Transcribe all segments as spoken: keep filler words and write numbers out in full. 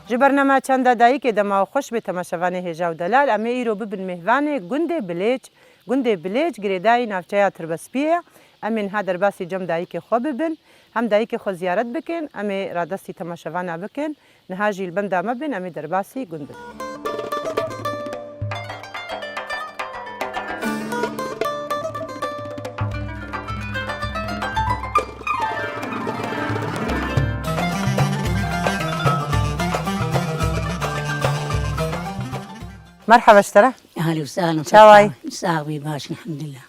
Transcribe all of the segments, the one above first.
Ji bernama Çanda Dayikê dema xweş bê temaşevanê hêja û delal. Em ê îro bibin mêvanê gundê Bilêç. Gundê Bilêç girêdayî navçeya Tirbespiyê ye. Em ê niha derbasî cem dayikê xwe bibin. Hem dayikê xwe ziyaret bikin, em ê radestî temaşevana bikin. Niha jî li benda me bin, em ê derbasî gund bibin. Merhaba ji te re. Ehlen û sehlen. Çawa yî? Sax bî, baş, elhamdulillah.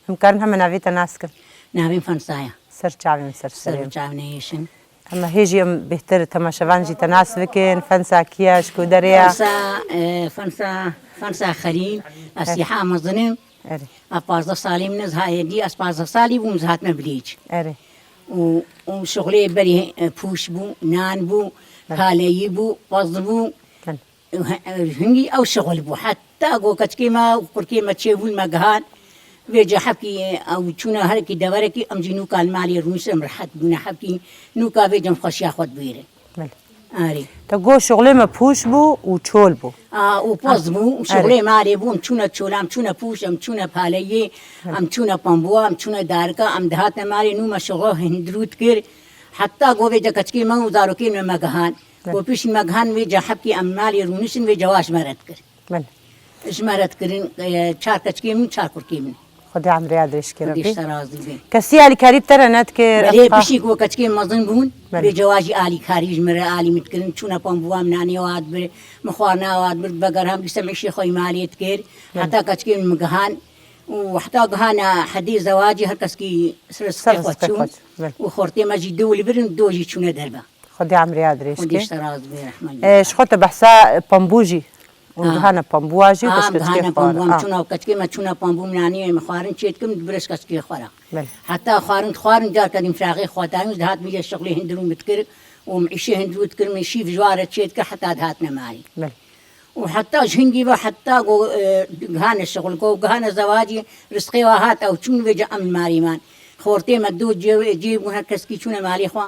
Em karin heme navê te nas kin? Navê min Fensa ye. Ser çavê min, ser serê min. Ser çavê min hêşin. Em hê jî em bêhtir temaşevan jî te nas bikin. Fensa kî ye, ji ku derê ye? Fensa, e, Fensa, Fensa Xelîl, ez sîha mezin im. Erê. Ez pazdeh salî min ez ha-, dî ez pazdeh salî bûm, ez hatime Bilêç. Erê. Û, û şixulê berî, e, pûş bû, nan bû, Erê. Paleyî bû, pez bû. Erê. Hingî ew şixul bû. Heta ku keçikê me û kurkê me çêbûn me gihan. Vêca hebkî ew çûna herekî deverekî, em jî nûka li malê rûniştin, em rehet bûne hebkî. Nûka vêca em xweşiya xwe dibêrin. Belê. Arê. Te got şixulê me pûş bû û çol bû. A, û poz bû, û Arê. Şixulê malê bû, em çûne çola, em çûne pûş, em çûne paleyê, Belê. Em çûne pambuwa, em çûne darika, em dihatine malê nû me şixul hindirû dikir. Heta ku vêca keçikê me û zarokên me me gihan. Belê. Ku piştî me gihan vêca hebkî em malê rûniştin vêca wa ji me re dikir. Belê. Ji me re dikirin, e, çar keçikê min, çar kurkê min. Xwedê emrê ya dirêj kir, Xwedê Rebî. Ji te razî be. Kesî alîkarî bi te re nedikir? Belê, ev piştî ku keçikê mezin bûn, Belê. Vêca wa jî alîkarî ji min re alî min dikirin, çûna pambuwa min nanê wa dibir, min xwarina wa dibir, veger hem dîsa min îşê xwe yî malê dikir. Belê. Heta keçikê min gihan û heta gihana hedê zewacî her keskî ser Ser rizqê xwe rizqê çûn xwe çûn. Belê. Û xortê me jî do li vir in, do jî çûne derve. Xwedê emrê ya dirêj Xwedê ke. Ji te razî be, rehman E, ji xwe te behsa pambû jî. Û Ha. Gihana pambûa jî û Ha, keçkê gihana xwar. Pambûa, em Ha. Çûna keçkê me çûna pambû min anî em xwarin çê dikim, dibire ji keçkê xwe re. Belê. Heta xwarin dixwarin, carka din firaxê xwe dayûn, dihat min şixulê hindirû min dikir û min îşê hindirû dikir, min şîv ji wa re çê dikir, heta dihatine malê. Belê. Û heta ji hingî ve heta ku, e, gihane şixul, ku gihane zewacî, rizqê wa hat ew çûn vêca em li malê man. Xortê me do cê, cê bûn, her keskî çûne malê xwe.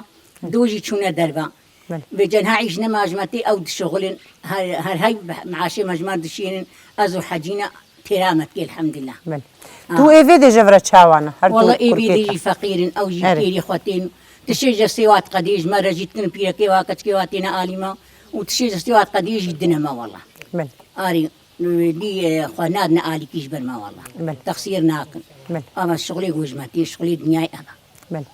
Do jî çûne derve. Belê. Vêca niha îş nema ji me tê, ew dişixulin. Her, her hey meaşê me ji me dişînin. Ez û Hecîne têra me dikê, elhamdulillah. Belê. Ah. Tu ê vê dê ji vir re çawa ne? Her du Walla ê vê kurkê dê te. Jî feqîr in, ew jî Erê. Têrê xwe tên. Tişê ji sê wat qedê ji me re jî dikin, pîrekê wa, keçikê wa têne alî me. Û tişê ji sê wat qedê jî dine me walla. Belê. Arê, dî, e, xwe nadine alîkî ji ber me walla. Belê. Texsîr nakin. Belê. Ama şixulê ku ji me tê, şixulê dinyayê ev e. Belê.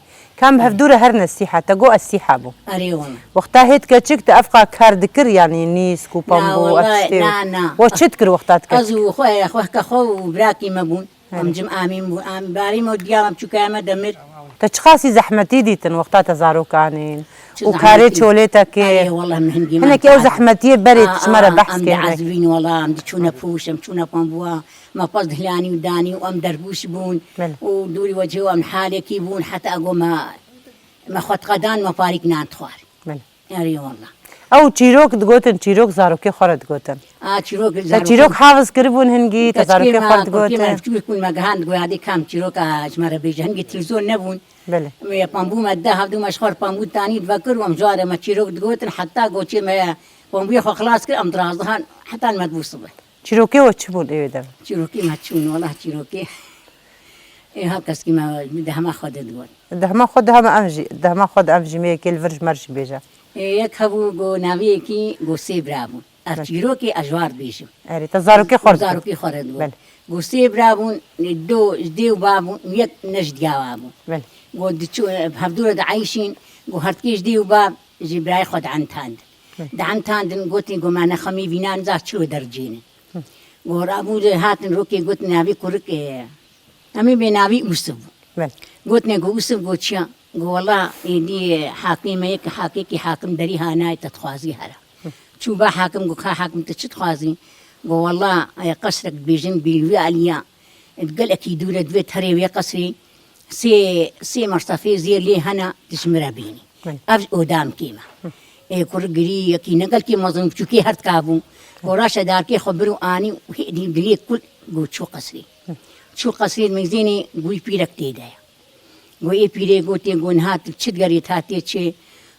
Kam hevdû re her ne sîha, te got ez sîha bûm. Erê wala. Wexta hêt keçik tu evqa kar dikir, yanî nîsk û Na, pambû, wala, ev tiştê? Na, na. We çi dikir wexta tu Ez keçik? Û xwe, xwehka xwe û birakî me bûn. Erê. Em cim amîn bûn. Am, barî me û diya me çûka me demir. Te çiqasî zehmetî dîtin wexta te zarokanîn? Çi Û karê zehmetî? Çolê te kê? Erê wala, min hingî Hinek me ew zehmetiyê berê Aa, tu ji me re aa, behs em kê hinek. Diezivîn wala, em diçûne pûş, em çûne pambûa. Me pez dihlanî û danî û em dergûş bûn Belê. Û dûrî wecihê wan halekî bûn, heta go me, me xwe diqedan, me parîk nan dixwar. Belê. Erê wala. Ew çîrok digotin, çîrok zarokê xwe re digotin. A, çîrok Te zarokê çîrok hafiz kiribûn hingî, te Keçikê zarokê me, xwe re kurkê me digotin. Çûk bûn me gihand, goya dê kam çîroka ji me re bêje. Hingî televîzyon nebûn. Belê. Me pambû me de, hevdû me ji xwe re pambû tanî divekir û em ji wan re me çîrok digotin, heta goçê me pambûyê xwe xilas kir, em dirazdihan, heta me dibû sibe. Çîrokê we çi bûn ê wê demê? Çîrokê me çûn, wela çîrokê. Ê, her keskî me dehma xwe de digot. Dehma xwe de heme em jî, dehma xwe de em jî me yekê li vir ji me re jî bêje. Ê, yek hebû go navê yekî go sê bira bûn. Ez Belê. Çîrokê ez ji war dibêjim. Erê, te zarokê xwe re digot. Zarokê xwe re digot. Belê. Go sê bira bûn, do ji dê û ba bûn, yek ne ji diya wa bû. Belê. Go diçû, hevdû re dieyşîn, go hertikê ji dê û ba ji birayê xwe dientand. Belê. Dientandin, gotin go me nexemî vînan za çi wê dercênin. Go rabû de hatin rokê gotin navê kurik, e, em ê bê navî Ûsiv bû. Belê. Gotine go Ûsiv, go çiya? Go wela êdî hakimê me yek, hakekî hakim derî ha nayê, te dixwazî here. Çû ba hakim, go ka hakim, tu çi dixwazî? Go wela, e, qesrek dibêjin bî wî aliya, e, gelekî dûr e, divê terê wê qesrê. Sê, sê mersefê zêr lê hene, tu ji min re bînî. Hı. Ev ji odamkê me. Hı. Ê, kur girî, yekî ne gelkî mezin, biçûkê her tika bû. Go raşe darkê xwe bir û anî û hêdî dilê kul, go çû qesrê. Hı. Çû qesrê meyzênê, go wî pîrek tê de ye. Go ê pîrê gotê, go niha tu çi digerî, ta tê çi?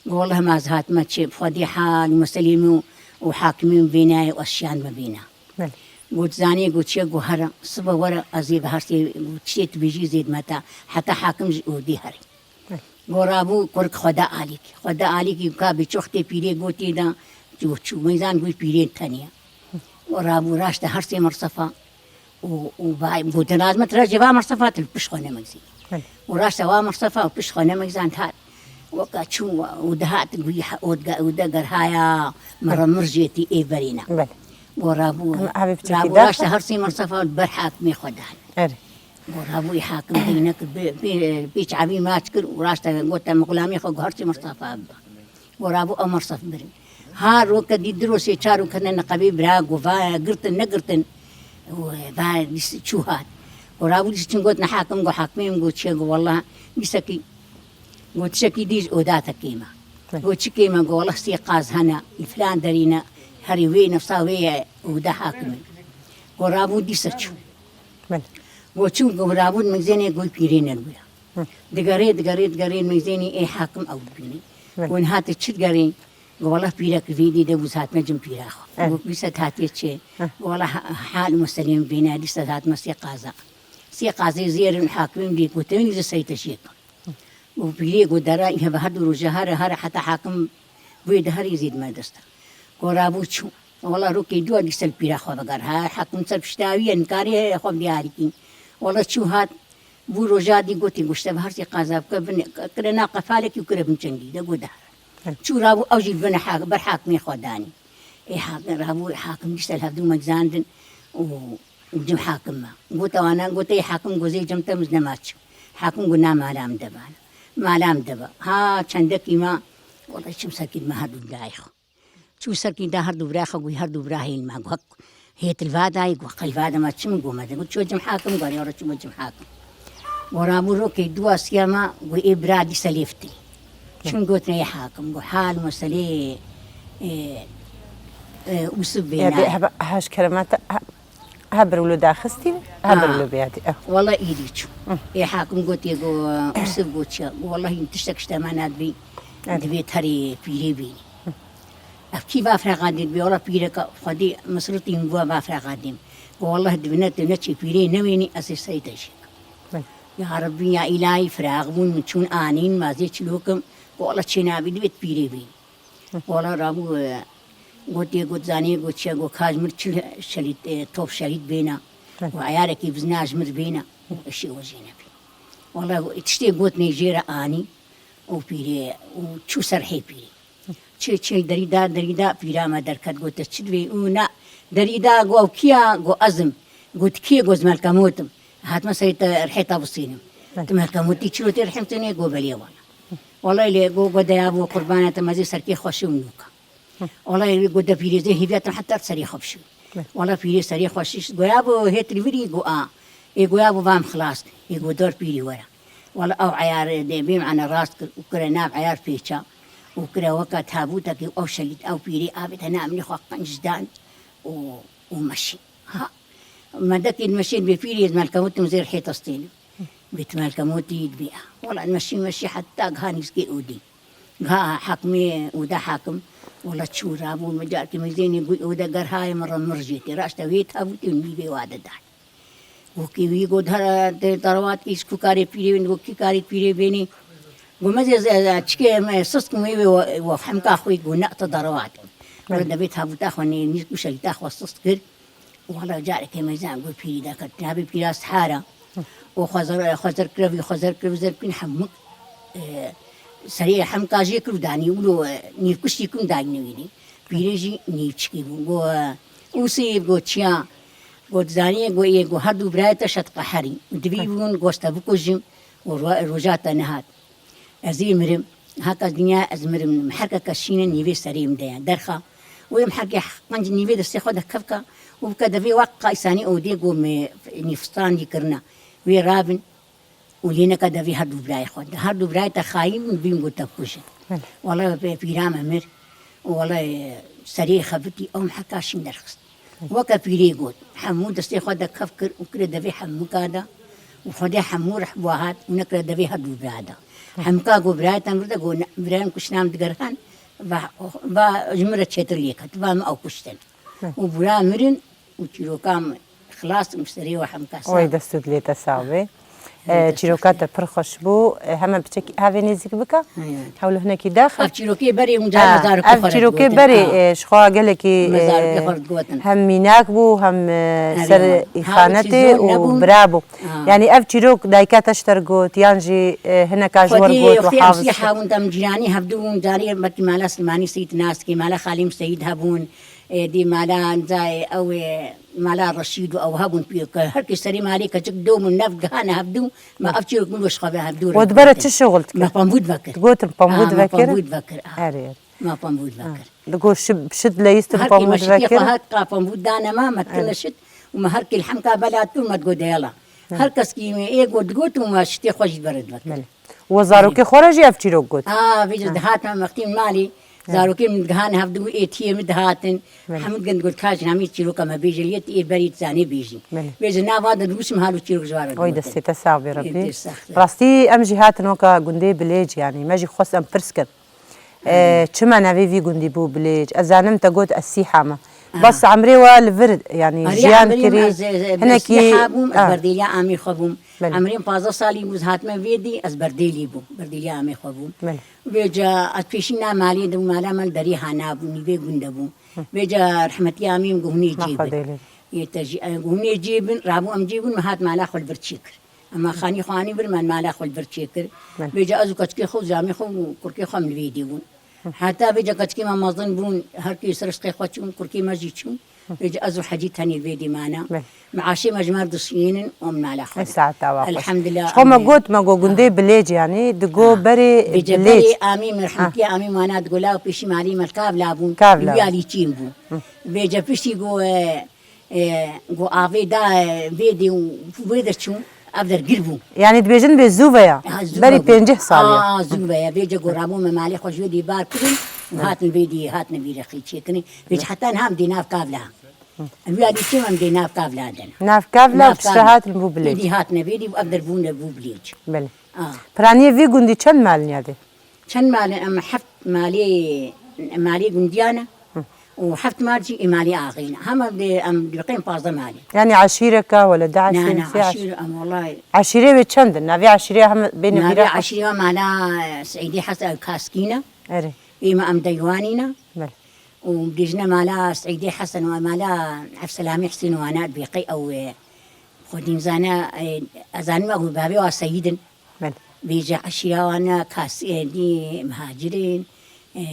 Go welleh ma ez hatime çê, bi Xwedê hal û meselê min û, û hakimê min vênayê û ez şiyandime vêna. Belê. Got zanî, got çi, got here, sibe were, ez ê bi her sê, got çi tê dibêjî zêdime te, heta hakim ji odê herî. Belê. Go rabû kurik xwe da alîkî. Xwe da alîkî ka bê çoxtê pîrê gotê da, çû, çû, meyzan got pîrên teniye. Go rabû raşte her sê mersefa. û, û vay, gotin lazim e, tu re jê va mersefa tu li pişt xwe nemegzî. Belê. Û raşte va mersefa û pişt xwe nemegzand hat. Weka çû û dihat guyî ha-, û de, û de gerhaya mire mir jêtî ê verîna. Belê. Go rabû, Em avê piçekî rabû daxwe. Raşte her sê mersefa û ber hakimê xwe dan. Erê. Go rabû ê hakim dînek bi, bi, pêç avî maç kir û raşte gote min xulamê xwe got her sê mersefa bibe. Go rabû ew mersef birin. Ha roke dî du roj sê çar roj ketine neqebê bira go va girtin negirtin. Û va dîs çû hat. Go rabû dîs çûn gotine hakim, go hakimê min got çi ye, go welleh dîsekî, go tiştekî dî ji oda te kêm e. Go çi kêm e, go welleh sê qaz hene, li filan derî ne, herî wê nefsa wê ye oda hakimê. Go rabû dîse çû. Belê. Go çû, go rabû meyzênê go pîrê ne li wira. Hı. Digerê, digerê, digerê meyzênê ê hakim ew dibînî. Belê. Wan hate çi digerê? Go welleh pîrek vîdî de bûz hatime cim pîra xwe. Evet. Go pîset hatiye çê? Hı. Go welleh ha-, hal û meselê min vêna dîsa hatime sê qaza. Sê qazê zêrin hakimê min dî gotin ji seyte şêk. Go pîrê go dera, hebe her du roja here, here heta hakim wê de herî zêdime desta. Go rabû çû. Wela rokê dû a dîsa li pîra xwe veger. Ha, hekum ser piştawî ye, nikarê xwe bidî alîkî. Wela çû hat, bû roja dî gotî, goşte bi her sê qaza bike, bin, kire nav qefalekî û kire bin çengî de, go dihare. Çû rabû, ew jî li bin ha-, ber hakimê xwe danî. Ê hakim rabû, hakim dîsa li hevdû megzandin û cim hakim me. Gote wana, gote ê hakim, go zê cem te min nema çû. Hakim go na mala min de bana. Mala min de ba. Ha, çendekî ma, wela çim serkî me her dû dayê xwe. Çû serkî da her du birayê xwe, got her du bira hêl me, got hêt li va dayê, got qey va de me çi min got me de, got çû cim hakim, got ya re çû cim hakim. Got rabû rokê dû a siya me, got ê bira dîsa lê fitilî. Çûn gotine ê hakim, got hal meselê, e, e, Ûsif Ya bê vêna. Hebe, ha ji kerema te, ha, ha bir wilo daxistî, ha bir Ha. wilo biyadî. Eh. Wela êdî çû. Hı. Ê hakim gotê, got Ûsif got çi? Got wela hîn tiştek ji te me nadibî, Evet. Divê terê pîrê bînî. Ev kî va Freqadîn bê, wela pîreka Xwedê misritî min bûa va Freqadîn. Go wela divine tu neçî pîrê newênî, ez ê sey te jî. Hı. Ya Rebbî ya îlahî, firaq bûn, min çûn anîn, ma zê çilokim, go wela çê nabî, divê tu pîrê bînî. Hı. Wela rabû, e, gotê, got zanê, got çiye, got ka ji mir çil şehîd, e, top şehîd bêna, Hı. û eyarekî bizna ji mir bêna, û eşê we jê nebî. Wela tiştê gotnê jê re anî, û pîrê, û çû ser hê pîrê. Çê, çê derî da, derî da, pîra me derket, got te çi divê? Û na, derî da, got ew kî ya? Got ez im. Got kî ye? Got ez Melkemot im. Hatime serê te rihê te bistînim. Hı. Tu Melkemotî çilo tê rihê min tênê? Got belê wela. Wela lê got, got deya bo qurbana te, me zê serkê xweşî û nûka. Wela got de pîrê zê hêviya te heta serê xwe bişî. Hı. Wela pîrê serê xwe şişt, goya bo hêt li virî, got a. Ê goya bo vam xilas, ê got dor pîrî were. Wela ew eyar dê bê mane rast kir û kire nav eyar pêça û kire weke tabûtekê û ew şehîd ew pîrê avête nav min xwe qenc dan û, û meşî. Ha, me dekê meşên bê pîrê ez Melkemot im zêr hê testênim. Bê tu Melkemotî dibê. Wela meşî, meşî heta giha nîskê odê. Giha hakimê oda hakim. Wela çû rabû, min carkê meyzênê got oda gerhayê min re mir jê tê. Raşte wê tabûtê nîvê wa de dan. Got kê wî, got her tê derewatkî ji ku karê pîrê wê, got kî karê pîrê bênî. Got me zê, zê, zê, çikê me sist kim wê wê we, we hemka xwe got ne te derewat. Got Belê. Devê tabûta xwe nê, nî ku şehîta xwe sist kir. Wala carekê meyzan got pîrî de ket. Navê pîra Sihara. Û xwezer, xwezer kirevî, xwezer kirevî zer kin hemû, e, serê hemka jê kir û danî wilo, e, nîvkuştî kin dayî newînî. Pîrê jî nîvçikî bû. Go, e, Ûsîf, go çiya? Go dizanî, go ê, go her du birayê te şet qeherî. Divî bûn, go ez te bikujim û ro-, roja te nehat. Ez ê mirim. Haka dinya ez mirim. Miherkeke şîne nîvê serê min de ye. Derxa. Wê miherkê qenc nîvê destê xwe de kevka û bike devê wek qaysanî odê go me nîfstan dî kirina. Wê rabin û lê neke devê her du birayê xwe de. Her du birayê te xayîn bûn, bîn go te bikujin. Wala pê-, pîra me mir. Wala, e, serê xevitî ew miherka şîn derxist. Weke pîrê got, hemû destê xwe de kev kir û kire devê hemûka de Û Xwedê hemû rih bi wa hat û nekire devê her du bira de. Hemka got, birayê te mirde? Got, ne, birayê min kuşt, nam digerhan, va, va ji min re çêtir lê ket, va min ew kuştin. Û bira mirin û çîroka min xilas û serê we hemka sağ. Oy, dest û dilê te sax be. Ee, çîroka te pir xweş bû. Ee, heme piçekî avê nêzîk bike. Hewlo hinekî daxil. Ev çîrokê berê hûn carna zarokê xwe re digotin. Ev çîrokê berê, e, ji xwe gelekî, e, hem mînak bû, hem, e, ser îxanetê û bira bû. Yanî ev çîrok dayika te ji te re got, yan jî, e, hineka ji we re got, we hafiz kir? Xwedê em sî hebûn, em cîranî hevdû bûn, carê belkî mala Silêmanî Seyîd nas dikî, mala Xalîm Seyîd hebûn, e, dî mala nizayê ew ê, mala Reşîd û ew hebûn pî, ke her kes serê malê keçik dom û neft gihane hevdû, me ev çîrok min weş xwe ve hevdû re digotin. We di ber re çi şixul dikir? Me pambû divekir. Digotin pambû divekir? Ha, me pambû divekir, ha. Erê, erê. Me pambû divekir. Digot şi-, şit dileyistin pambû divekir? Her kê me şitê xwe hat ka pambû dane me, me dikirine şit û me her kê li hemka bela tu me digot de yala. Her kes kî me ê got digot û me şitê xwe jî bere divekir. Belê. We zarokê xwe re jî ev çîrok got? A, vêca dihat me mextîn malê. Zarokê min digihane hevdû, êtiyê min dihatin. Belê. Hemû dikin digot, ka jinamî çîroka me bêje lê, tu ê berî dizanê bêjî. Belê. Vêca nava de nivîsim hal û çîrok ji wa re digotin. Oy, destê te sax bê Rebî. Ê, te sax bê. Rastî em jî hatin weka gundê Bilêc, yanî me jî xwest em pirs kin. Ee, çima navê vî gundî bû Bilêc? Ez zanim te got ez Sîha me. Bas emrê we li vir, yanî jiyan kirî. Hinekî Sîha bûm, ez berdêliya amê xwe bûm. Belê. Emrê min pazdeh salî bû, ez hatime vê dî, ez berdêlî bûm, berdêliya amê xwe bûm. Belê. Vêca ez pêşî na malê de bûm, mala me li derê hana bû, nîvê gund de bû. Vêca rehmetiya amê min got hûn ê cê bin. Yê te jî, e, got hûn ê cê bin, rabû em cê bûn, min hat mala xwe li vir çêkir. Ema xanî xwe anî vir, me mala xwe li vir çêkir. Belê. Vêca ez û keçikê xwe û camê xwe û kurkê xwe em li vê dê bûn. Heta vêca keçikê me mezin bûn, her kê ser riştê xwe çûn, kurkê me jî çûn. Vêca ez û Hecî tenê vê dê mana. Belê. Me aşê me ji me re dişiyênin û em mala xwe. Ê saeta wa xweş. Elhamdulillah. Ji xwe me got, me got gundê Bilêc, yanî digo berê Bilêc. Vêca berê amî min, rehmetiya amî mana digo law pêşî malê me li Kavla bûn. Kavla. Wî alî çîn bû. Vêca piştî got, e, E, got avê da, e, vê dê û vê de çûn, ev der gir bû. Yanî dibêjin vê zû veya? Ha, zû veya. Berî pêncî salî ya. Ha, zû veya. Vêca got rabû me malê xwe ji wê dê bar kirin û hatin vê dê, hatine vî rexî çêkirin. Vêca heta niha em dê nav Kavla. Em wî alî çûn em dê nav Kavla de ne. Nav Kavla û piştre hatin bû Bilêc. Êdî hatine vê dê û ev der bûne bû Bilêc. Belê. A. Piraniyê vî gundî çend malin ya dê? Çend mal in? Em heft malê, malê gundiya ne û heft mal jî ê malê axê ne. Hema em dê, em dibîqên pazdeh mal in. Yanî eşîreka wele du eşîr, sê eşîr? Na, na, eşîr, em welay. Eşîrê wê çend in? Navê eşîrê heme bêne bîra xwe. Navê eşîrê me mala, e, Seîdê Hesen, Kaskî ne. Erê. Ê me em deywanî ne. Belê. Û dibêjine mala Seîdê Hesen û mala Evselamê Husên wana dibîqê ew, e, xwedî nizane, e, ez zanîme ew bavê wa Seyîd in. Belê. Vêca eşîra wan a Kasiyê dî, Mihacirên, e,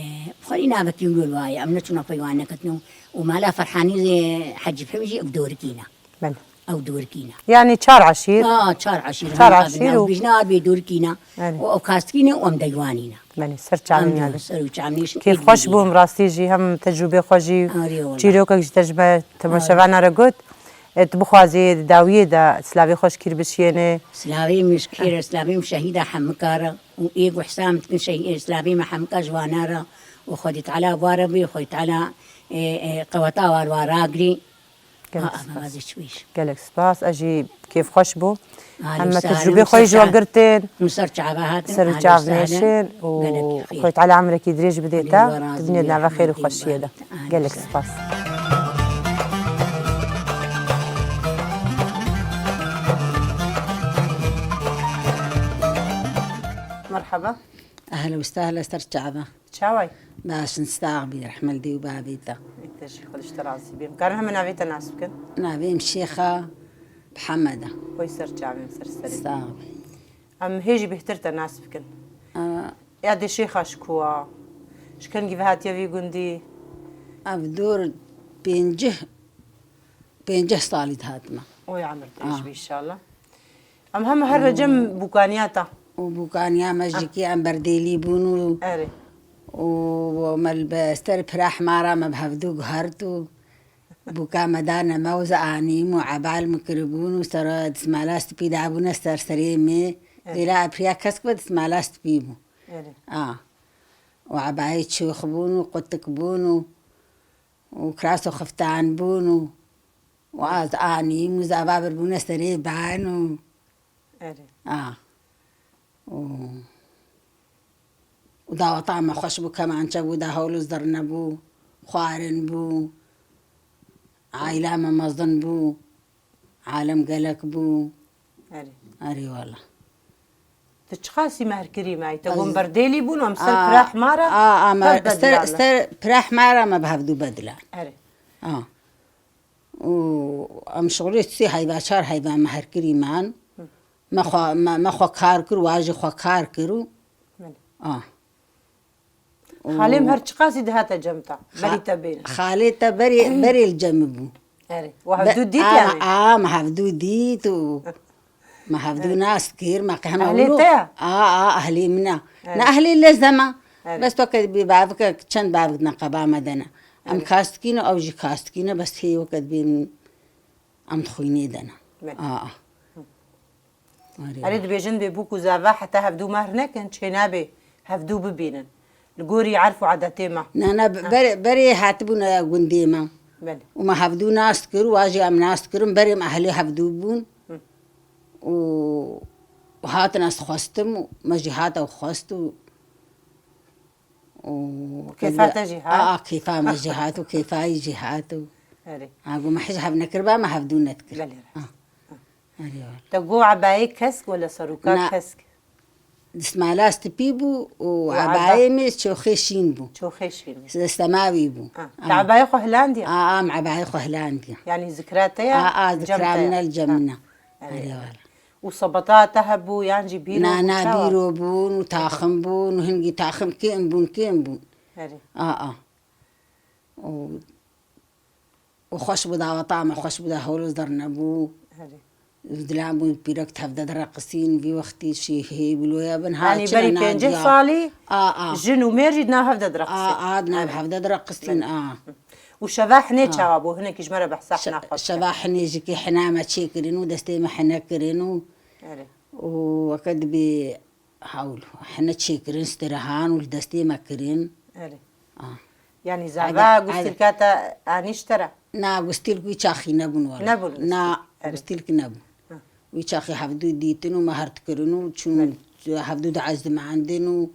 xwedî navekî wilo li wa ye, em neçûna pey wan neketin û, û mala Ferhanî, e, Hecî Fehmî jî ew dorikî ne. Belê. Ew dorikî ne. Yanî çar eşîr. A, çar eşîr. Çar eşîr û bêjina ar bê dorikî ne. Belê. Û ew Kaskî ne û em deywanî ne. Belê, ser çavên ya de. Ser û çavên. Kêfxweş bûm, rastî jî hem tecrûbê xwe jî, çîrokek ji te ji me temaşevana re got. E, tu bixwazî di dawiyê de silavê xwe ji kî re bişiyênê? Silavê min ji kê re, silavê min şehîda Hemika re û ê ku hesab dikin şehî-, silavê me Hemika ji wana re û Xwedî Teala wa re bê, Xwedî Teala, e, e, qeweta wa, wa ragirê. Gelek spas. Gelek spas. Ez jî kêfxweş bûm. Hem me tecrûbê xwe jî ji we girtin. Min ser çava hatin. Ser û çav mêşin û Xwedî Teala emrekî dirêj bidê te. Tu binê di nava xêr û xweşiyê de. Gelek spas. Merhaba. Ehlen û sehlen, ser çava. Çaway? Baş in, sax bî, rehme li dê û bavê te. Te jî Xwedê ji te razî bê. Em karin heme navê te nas bikin? Navê min Şêxa Mihemed e. Xwedî ser çavên ser serê. Sax bî. Em hê jî bêhtir te nas bikin. A. Yadê Şêxa ji ku a? Ji kengî ve hatiye vî gundî? Ev dor pêncî pêncî salî dihatime. Oy emir dirêj bî inşallah. Em heme her recem bûkaniya te. Û bûkaniya me ji kê em berdêlî bûn û, erê, û me li be-, ser pira hemara me bi hevdû guhert û bûka me dane me û ez anîm û ebal min kiribûn û ser dismala spî dabûne ser serê me. Erê. Lêla epriya kesk be dismala spî bû. Erê. A. Û ebayê çûx bûn û qutik bûn û û kiras û xiftan bûn û, û az anîm û zava birbûne serê ban û Erê. A. û û daweta me xweş bû, kemançe bû, dahol û zirne bû, xwarin bû, aîla me mezin bû, alem gelek bû. Erê. Erê wala. Tu çiqasî mehr kirî me? Te Ez gon berdêlî bûn, em ser A, pireh mara a, a, me tev ser, bedilan me. Ser pireh mara me bi hevdû bedilan. Erê. A. û em şixulê sê heyva, çar heyva me her kirî man. Me xwe, me, me xwe kar kir, wa jî xwe kar kir û, Belê. A. Xalê me her çiqasî dihate cem te, Xa-, berî te bêne. Xalê te berê, berê li cem min bû. Erê. We Be-, hevdû dît a, yanî? A, me hevdû dît û me hevdû nas kir, me qehme Ehlê wilo. Te ya? A, a, ehlê min e. Erê. Ne ehlê lez e me. Erê. Bes weke dibê bavike, çend bavik neqeba me dene. Em Erê. Kastikî ne, ew jî kastikî ne, bes hê weke dibê min em dixwînê dene. Belê. A, a. Erê. Erê, dibêjin bê bûk û zava heta hevdû mehr nekin, çênabê hevdû bibînin. Li gorî erf û edetê me. Na, na, be-, berê, berê hatibûne gundê me. Belê. Û me hevdû nas kir, wa jî em nas kirin, berê me ehlê hevdû bûn. Hı. Û hatin ez xwestim û me jî hat ew xwest û û Kêfa te jî hat? A, a, kêfa me jî hat û kêfa wî jî hat û Erê. A, got me hîç hev nekiriba, me hevdû nedikir. Belê, rast. A. Erê wala. Te got ebayê kesk wala seroka Na. Kesk? Dismala stipî bû û Û ebayê eba- me çoxê şîn bû. Çoxê şîn bû. Semawî bû. A. A. Te ebayê xwe hilandiye? A, a, me ebayê xwe hilandiye. Yanî zikra te ya? A, a, zikra min e, li cem min e. Erê. Erê wala. Û sebeta te hebû yan jî bîr Na, û na, çawa? Bîro bûn û taxim bûn û hingî taxim kêm bûn, kêm bûn. Erê. A, a. Û, û xweş bû daweta me, xweş bû de hol û zirne bû. Erê. Dilan bûn pîrek tevde direqisîn, vî wextî şî hê wilo ye bin ha Yanî çi berî ne pêncî nadiya. Salî A, a. Jin û mêr jî di nav hevde direqisîn. A, a, di nav Erê. Hevde direqisîn, Belê. A. Û şeva hinê A. Çawa bû? Hinekî ji me re behsa Şe-, hina xwe bike. Şeva hinê jikê hina me çêkirin û destê me hine kirin û, Erê. Û weke dibê hewl hine çêkirin, stirahan û li destê me kirin. Erê. A. Yanî Eda, zava eda. Gustîlka te anî ji te re? Na, gustîlk wî çaxî nebûn wala. Nebûn Na, gustîlk. Erê. Gustîlk nebûn. Ha. Wî çaxî hevdû dîtin û me her dikirin û çûn Belê. Hevdû diezimandin û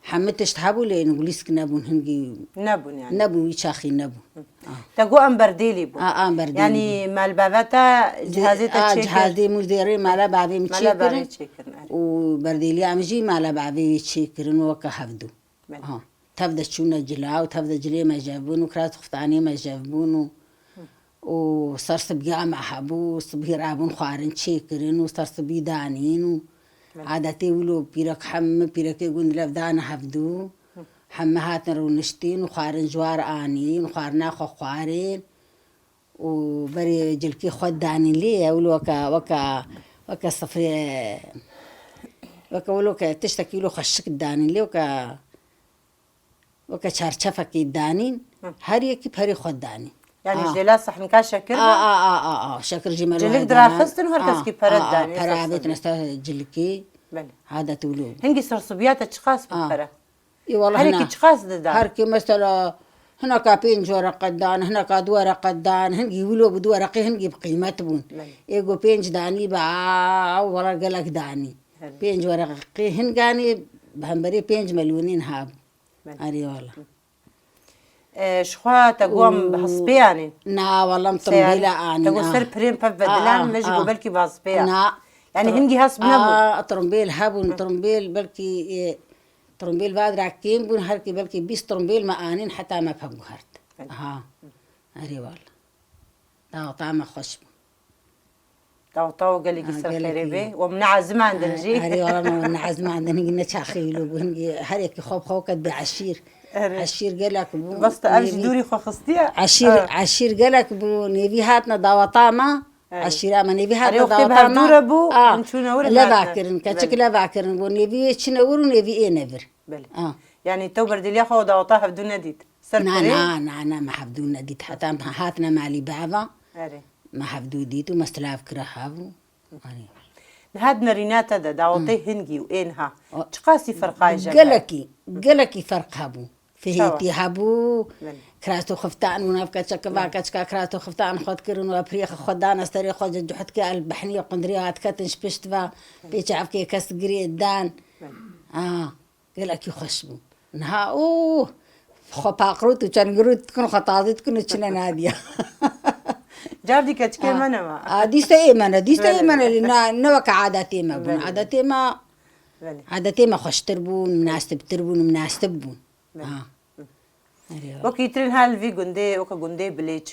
Hemî tişt hebû lê gulîsk nebûn, hingî Nebûn yani. Nebûn, wî çaxî nebûn. Hı. Ah. Te got em berdêlî bûn. A, em berdêlî Yani bûn. Malbaveta cihazê te A, çêkir. Cihazê mûzêrê mala bavê min Mala çêkirin. Bavê çêkirin, evet. Û berdêliya em jî mala bavê wê çêkirin weke hevdû. Belê. Ha. Tev de çûne cila û tev de cilê me jev bûn û kiras xuftanê me jev bûn û Û ser sibiya me hebû, sibî rabûn xwarin çêkirin û ser sibî danîn û Belê. Adetê wilo pîrek heme pîrekê gund lev dane hevdû. Heme hatin rûniştîn û xwarin ji war anîn û xwarina xwe xwarên. Û berê cilkê xwe danîn lê ye wilo weke, weke, weke sifrê, weke wilo ke tiştekî wilo xweşik danîn lê weke Weke çarçefekî danîn, Hı. her yekî perê xwe danîn. Yani A. ji dêla sehnika şekir A, be? a, a, a, a. Şekir jî me Cilik wayê diraxistin û her A, kes kî pere a, a, danî, pere ser avêtine serdê. ser cilikê. Belê. Adet wilo. Hingî sersibiya te çiqas bi A. pere? Ê, wala Her hina. yekî çiqas dida? Her kî mesela hineka pênc wereqe dan, hineka du wereqe dan, hingî wilo bi du wereqê hingî bi qîmet bûn. Belê. Ê go pênc danî be, a, wala gelek danî. Belê. Pênc wereqê hin ganî bi hemberê pênc milyonên habû. Belê. Erê wala. E, ji xwe te got em Û- hespê anîn. Na, wala em Seyarî. timbêla anîn, Te got a. ser pirên pev A, vedilan, a, me jî a. got belkî bi hespê ya. Na. Yani Tr-, hingî hesp nebûn. a, timbêl hebûn, Hı. timbêl belkî, e, timbêl vadira kêm bûn, her kî belkî bîst timbêl me anîn heta me pev guhert. Belê. Aha. Erê wala. Daweta me xweş bû. Daweta we gelekî Ha, ser gelekî. xêrê bê. We min neezimandin jî. Erê, wala me neezimandin, hingî ne çaxê wilo bû, hingî her yekî xwe bi xwe ket bê eşîr. Erê. Eşîr gelek bû. Bes tu ev ji Nêvî dûrî xwe xistiye? Eşîr, Ha. eşîr gelek bû, nêvî hatine daweta me. Erê. Eşîra me nêvî Erê, hatine wextê bi daweta me. hevdû re bû, A, em çûne wir, em leva hatine. kirin, keçik Belê. leva kirin, bû nêvî wê çine wir û nêvî ê ne vir. Belê. A. Yani te berdêliya xwe daweta hevdû nedît? Ser Na, perê? na, na, na, me hevdû nedît. Heta em hatine malî bava. Erê. Me hevdû dît û me silav kire hev û. Erê. Niha di nerîna te de dawetê Hı. hingî û ê niha O- çiqasî ferqayê je heye? Gelekî, gelekî ferq hebû. Fihêtî hebû, Belê. Kirasto xiftan û nav keçek va Belê. Keçika kirasto xiftan xwe dikirin û pirêxa xwe dana serê xwe, cuhtkê el behnî qundirî hat ketin ji pişt ve, pê çavkê kes girê dan. Belê. Ah, gelekî xweş bû. Niha, û xwe paqrût û çengirût dikin, xwe tazî dikin û çine nadiya. Car dî keçikê Ah. me ne ma. Ah, dîsa ê me ne, dîsa ê Belê. me ne, lê na, ne weke adetê me bûn. Belê. Adetê me, Belê. Adetê me xweştir bûn, minasibtir bûn, minasib bûn. Belê. Ah. Hı. Erê wala. Wekî trin her li vî gundê, weke gundê Bilêç.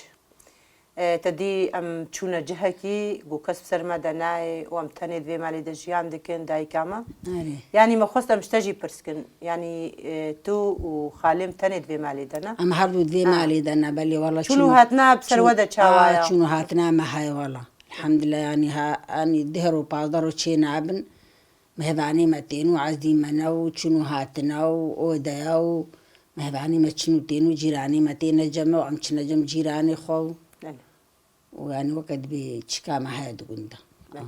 E, te dî em çûne cihekî ku kes bi ser me de nayê û em tenê di vê malê de jiyan dikin, dayika me. Erê. Yanî me xwest em ji te jî pirs kin. Yanî, e, tu û xalê min tenê di vê malê de ne? Em her du di vê Ha. malê de ne, belê wala Çûn û çûn û, hatina bi ser çûn, we de çawa a, ya? Çûn û hatina me heye wala. Elhamdulillah, yanî ha, yanî deh ro pazdeh ro çê nabin. Mêvanê me tên û ezî me ne û çûn û hatine û odeya û mêvanê me çin û tên û cîranê me têne cem û em çine cem cîranê xwe û, Belê. û yanî weke dibê çika me heye di gund de. Belê.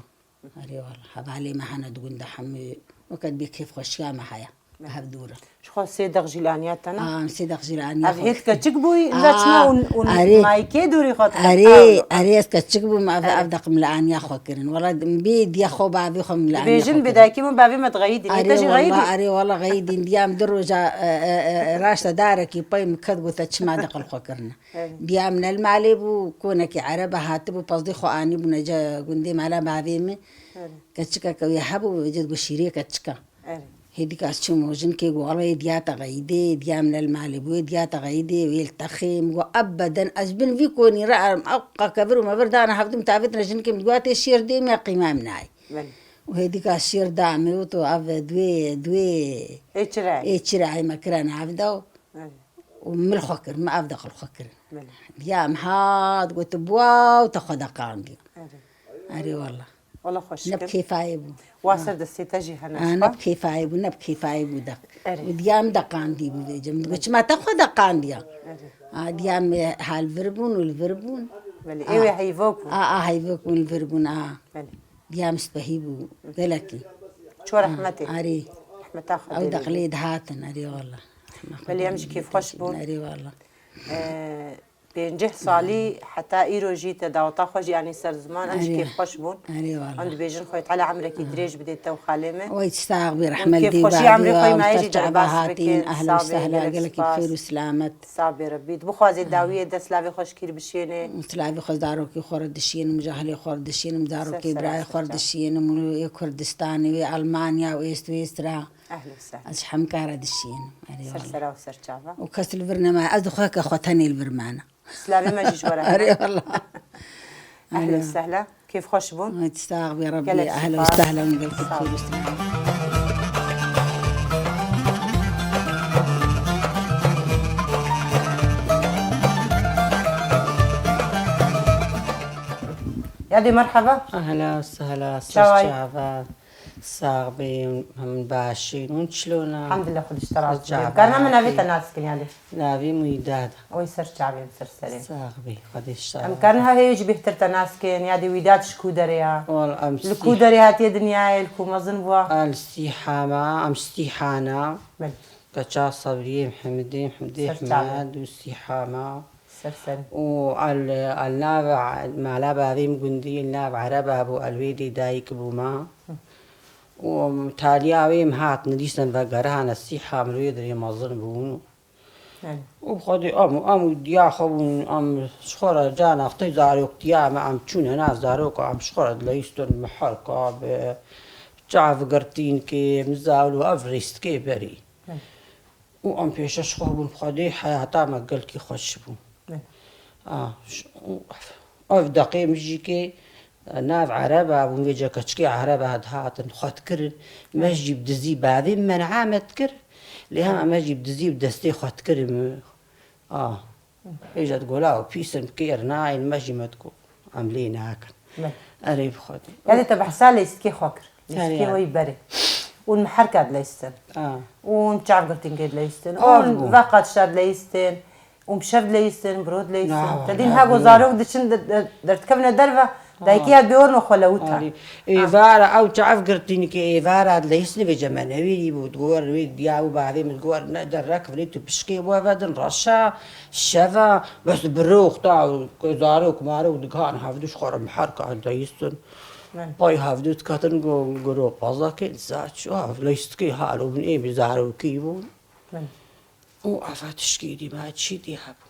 Erê wala, hevalê me hene di gund de hemû weke dibê kêfxweşiya me heye. Belê. Hev dûr e. Ji xwe sê deq jî li aniya te ne? Aa, em sê deq jî li aniya Ev xwe hêt diktin. Keçik bûyî, Aa, inza çima û, û erê. Mayîkê dûrî xwe dikin? Erê, Ew, ew. Erê, ez keçik bûm, ev, Erê. Ev deq min li aniya xwe kirin. Wala bê diya xwe bavê xwe min li aniya Dibêjin xwe bê kirin. Dayikê min bavê me dixeyîdî, lê te Erê jî wala, xeyîdî. Erê wala xeyîdîn. Diya min du roja, e, e, e, raşte darekî pey min ket, gote çima deq li xwe kirine. Erê. Diya min ne li malê bû, konekî erebe hatibû, pazdê xwe anîbûne ce gundê mala bavê min. Erê. Keçikeke wê hebû, vêce digot şîrê keçika. Erê. Hêdîka ez çûm û jinkê got, "Wele ê diya te xeyîdê, diya min ne li malê bû, ê diya te xeyîdê, wê li te xê." Min got, "Ebeden ez bin vî konî re em ew qakevir û mevir dane hevdû min tavêtine jinkê min digot, tê şêr dê min ya qîma min nayê." Belê. Û hêdîka şêr da min û to ev duê, duê Ê çirayê. Ê çirayê me kire nav de û Erê. û min li xwe kir, min ev deq li xwe kirin. Belê. Diya min hat got, "Buwa û te xwe deqandiya." Erê. Erê wela. Wela xweş Ne bi dikim. Kêfayê bû. Wa Ha. ser destê te jî hene Ha, ji ne xwe. Bi kêfayê bû, ne bi kêfayê bû de. Erê. Û diya min deqandî bû vêce. Min digot, çima te xwe deqandiya? Erê. Ha, diya min hal vir bûn û li vir bûn. Belê, Ha. ê wê heyvok bûn. A, a, heyvok bûn, li vir bûn, a. Belê. Diya min spehî bû, gelekî. Ço Ha, rehmetê. Erê. Rehmeta Xwedê Ew lê deqlê bê. Dihatin, erê wela. Belê, em jî kêfxweş bûn. Erê wela. Ee, Pêncî salî heta îro jî te daweta xwe jî anî ser ziman, em jî Erê. Kêfxweş bûn. Erê wala. Em dibêjin Xwedê Teala emrekî dirêj bidê te û xalê me. Oy sax bî, Hûn rehmet dî kêfxweşiya bavê emrê xwe wa, maye jî usta çaba derbas hatin, bikin. Ehl û Sax bê, sehla, gelek gelekî xêr û spas. Selamet. Sax bê Rebî. Dibixwazê dawiyê dest lavê xwe ji kîr bişênê. Silavê xwe zarokê xwe re dişînim, cahilê xwe re dişînim, zarokê birayê xwe re dişînim, wê Kurdistanê, wê Almanya, wê Swîsra. Ehl û sehla. Ez ji hemkara dişînim. Erê wala. Ser sera û ser çava. Û kes li vir nema. Ez dixwe ke xwe tenê li vir mane. Silavê me jî ji we re hene. Erê wala. Ehlen Erê. Sehlen. Kêfxweş bûn. Ay, sax bî Rebî. Gelek Ehlen spas. Sehlen. Gelek Sağ ol. Kurdistan. Yadê merhaba. Ehla sehla. Çawa yî? Sax bî, hûn baş in, hûn çilona? Elhamdulillah, Xwedê ji te razî be. Em karine min navê te nas kin yadê? Navê min Wîdad e. Oy ser çavê min, ser serê. Sax bî, Xwedê ji te razî be. Em karine ha hê jî bêhtir te nas kin, yadê Wîdad ji ku derê ya? Wala em Li ku derê hatiye dinyayê, li ku mezin bûa? Em Sîhama, em Sîhana. Belê. Keça Sebriyê, Mihemedê, Mihemedê Ser çavê. Himad û Sîhama. Ser serê. Û el, el nav mala bavê min gundî, el nav Ereba bû, el wê dê dayik bûma. Hı. Û taliya wê min hat, min dîsan vegerihane Sîha, min wê dirê mezin bûn. Yani. Û Xwedê em, em û diya xwe bûn, em ji xwe re cana xwe zaroktiya me, em çûne nav zaroka, em ji xwe re dileyistin, bi herka, bi çav girtînkê, mizawil û ev rêstikê berî. Yani. Û em pêşeş xwe bûn, Xwedê heyata me gelkî xweş bû. Ne. A, ş-, û ev deqê min jî kê, e, nav Ereba bûn, vêca keçikê Ereba dihatin xwe dikirin. Me Ne. jî bi dizî bavê min men'a me dikir. Lê hema Ne. me jî bi dizî bi destê xwe dikirin. A. Vêca digot, "Law pîs in, kêr nayên", me jî me digot, "Em lê nakin." Belê. Erê bi Xwedê. Yanî te behsa leyistikê xwe kir. Erê, Leyistikê erê. Wê berê. Û li miherka dileyistin. A. Û li çavgirtînkê dileyistin. Û Av li bû. Veqa tişta dileyistin. Û bi şev dileyistin, bi ro dileyistin. Na, Te dîn na, hego na. Zarok diçin de, de, derdikevine derve, Dayikî ya bêorno xwe lewita. Arî. Êvara ew çav girtînî ke êvara dileyistinê vêce me newîrî bû. Digor wê diya û bavê min digor ne derek vilê tu pişkê we vedin reşa şeva bes birox ta zarok marok dikan hevdû ji xwe re miherka dileyistin. Pay hevdû diketin go giro pazakê diza çi ha dileyistikê halo bin ê bi zarokî bûn. Û eva tişkî dî me çî dî hebû.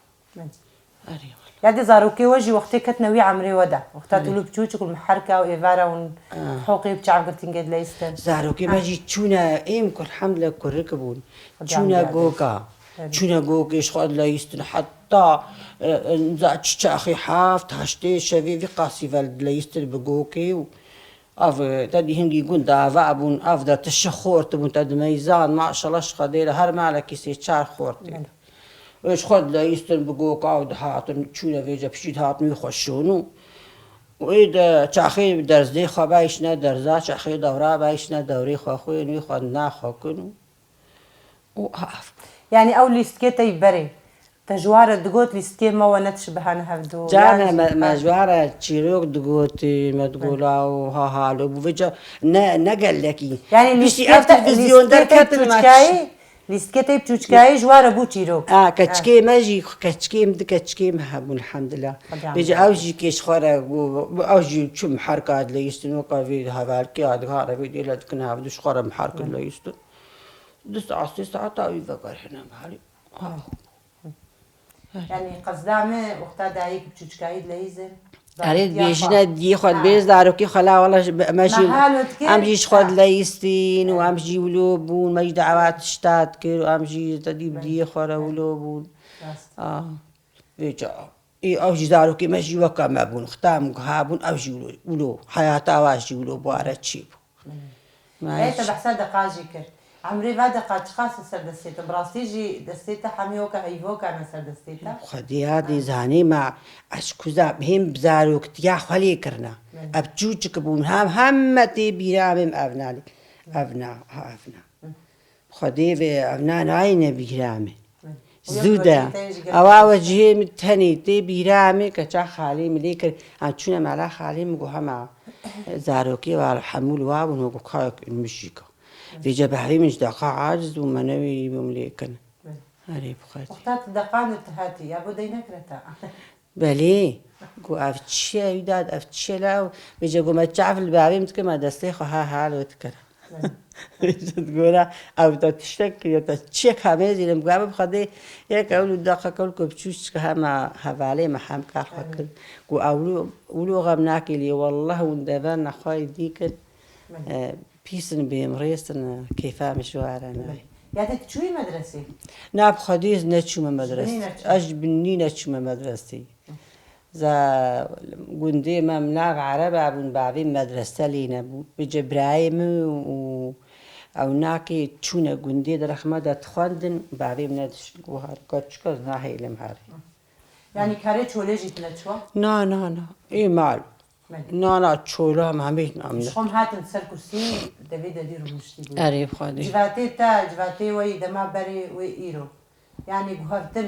Erê wele. Ya dê zarokê we jî wextê ketine wî emrê we de. Wexta tu li biçûçik û li miherka û êvara hûn hoqê bi çavgirtîngê dileyistin. Zarokê me jî çûne êm ku elhemdulillah kurik bûn. Çûne goka. Çûne gokê ji xwe dileyistin heta e, e, za çi çaxê heft heştê şevê vî qasî ve dileyistin bi gokê û Ev, e, te dî hingî gund ava bûn, ev de tişi xort bûn, te dimeyzan, maşallah ji Xwedê re her malekî sê çar xortê. Belê. Ê ji xwe dileyistin bi goka û dihatin, çûne vêce piştî dihatin wî xwe şûn û û ê de çaxê derzê xwe beyşne derza, çaxê dewra beyşne dewrê xwe xwên, wî xwe naxwe kin û û av. Yanî ew lîstikê tey berê. Te ji wan re digot lîstikê me we netişibihane hevdu. Cane me, me ji wan re çîrok digot, me digola û ha halo bû. Vêca ne, ne gelekî. Yanî lîstikê te, lîstikê te çûçkayî, lîstikê te çûçkayî ji wan re bû çîrok. A, keçikê me jî, keçikê min di keçikê me hebûn elhemdulillah. Vêca ew jî kê ji xwe re, ew jî çû miherka dileyistin, weka vê hevalkê a diha re vê dêle dikin hevdu ji xwe re miherka dileyistin. Du saet, sê saeta wî vegerhîne malê. Yanî qezda me wexta dayik bi çûçkayî dileyîzin. Erê dibêjine diyê xwe dibêj zarokê xwe la wela me jî em jî ji xwe dileyîstîn û em jî wilo bûn, me jî dawa tişta dikir û em jî te dî bi diyê xwe re wilo bûn. Vêca ê ew jî zarokê me jî weke me bûn. Xta em guha bûn ew jî wilo, wilo heyata wa jî wilo bû are çê bû. Ey te behsa deqa jî kir. Emrê va deqa çiqas li ser destê te? Bi rastî jî destê te hemî weke heyvoka ne ser destê te? Xwedê ya dê zanê me ez kuza hêm bi zaroktiya xwe lê kirina. Ev çûçik bûn hem heme tê bîra em evna lê. Evna, ha evna. Xwedê ve evna nayêne bîra me. Zû de. Ewa we cihê min tenê tê bîra min keça xalê min lê kir. Em çûne mala xalê min got hema zarokê wa hemû li wa bûn, got kayek min jî ka. Vêce behvê min ji deqa aciz bû, me newêrî bûm lê kin. Erê bi Xwedê. Wexta tu deqan û tu hatî, ya bo dey nekire te. Belê. Got ev çi ye Wîdad, ev çi ye la? Vêce got me çav li bavê min dikir, me destê xwe ha halo dikir. Vêce digora ew te tiştek kiriye, te çiyek hemê zîlim. Got ev bi Xwedê yek ew li deqek ew li ku biçû çika hema hevalê me hem kar xwe kir. Got ew wilo xem nakê lê, wallah hûn deverna xwe yê dî kin. Pîs in bêm rêz in, kêfa min ji wa re nayê. Ya te tu çûyî medresê? Na bi Xwedê ez neçûme medresê. Ez ji binî neçûme medresê. Za gundê me em nav ereba bûn, bavê medrese lê nebû. Bi cebrayê min û ew nakê çûne gundê di rexma de dixwendin, bavê min nedişt. Got her ka çika ez nahêlim herê. Yanî karê çolê jî tu neçûwa? Na, na, na. Ê mal. Belê. Nana çola me hemî nam ne. Ji xwe em hatin ser kursî devê de dî rûniştî bû. Erê bi Xwedê. Civatê te, civatê we yî dema berê wê îro. Yanî guhertin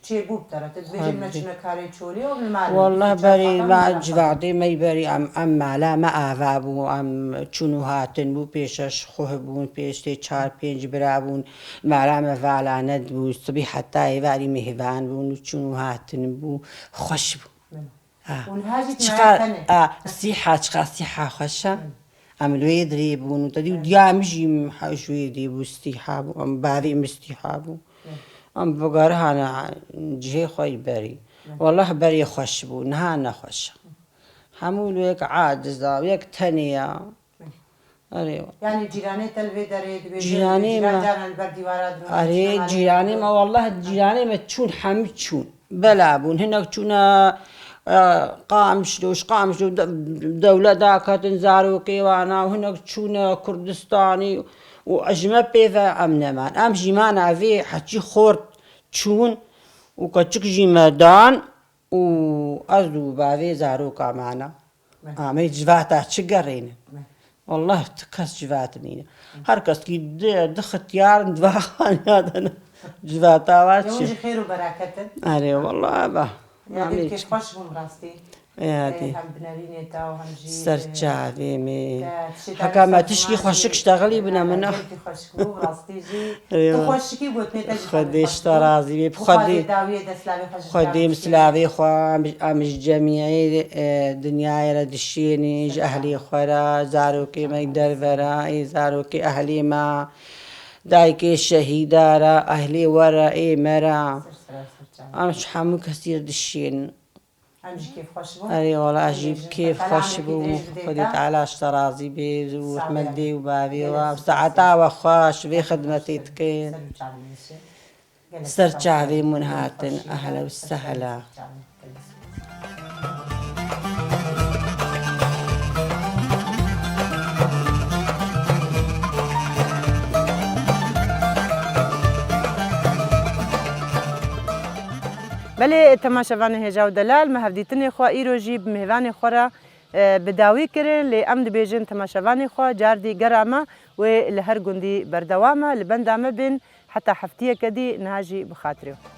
çêbû bi te re. Tu dibêjî me çûne karê çolê û li mal. Wallah berê me civatê me berî em, em mala me ava bû, em çûn û hatin bû, pê şeş xuh bûn, pê ştê çar pênc bira bûn. Mala me vala nedibû, sibî heta êvarî mêhvan bûn û çûn û hatin bû, xweş bû. Çiqa a sîha, çiqa sîha xweş e. Em li wê dirê bûn û te dî û diya min jî ji wê dê bû, sîha bû, em bavê min sîha bû. Em bi garihane cihê xwe yî berî. Wallah berê xweş bû, niha ne xweş e. Hemû li wek aciz a, yek tenê ya. Erê. Yanî cîranê te li vê derê dibêjin, cîranê me caran li ber dîwara dirûn. Erê, cîranê me, wallah cîranê me çûn, hemî çûn. Bela bûn, hinek çûne e, Qamişlo, ji Qamişlo de, dewlet daketin zarokê wana û hinek çûne Kurdistanî û ji me pê ve em neman. Em jî mana vê heçî xort çûn û keçik jî me dan. û ez û bavê zaroka me hene. Amê civata çi gerêne? Wallah tu kes civat nîne. Her kes kî di, di xitiyar in, di va xaniya de ne. Civata wa çi? Ew jî xêr û bereket in. Erê, wallah ba. Ya dê kêfxweş bûn rastî. Ê, hadi. Hem bi nerînê te û hem jî, Ser e, çavê me. Te tiştê te Heka me wisa tişkî ziman xweşik jî, ştexilî bine min. Gelekî xweşik bû, bi rastî jî. Eywa. Tu xweşikî gotinê te jî Xwedê ji te razî bê. Xwedê, Xwedê dawiyê destlavê xwe ji Xwedê bi silavê xwe em, em ji cemiyê, e, dinyayê re dişênê, ji ehlê xwe re, zarokê me derve re, ê zarokê ehlê me, dayikê şehîda re, ehlê we re, ê me re. Ser sera, ser çavê. Em ji hemû kesî re dişênin. Em jî kêfxweş bûn. Erê wala, ez jî Bêjin, kêfxweş bûm. Xwedê Teala ji te razî bê û himendê û bavê we. Saeta we xweş, vê xidmetê dikin. Ser çavê min hatin. Ehla û sehla. Belê, temaşevanê hêja û delal, me hevdîtinê xwe îro jî bi mêvanê xwe re, e, bi dawî kirin, lê em dibêjin temaşevanê xwe cardî gera me wê li her gundî berdewam e, li benda me bên heta heftiyeke dî, niha jî bi xatirê xwe.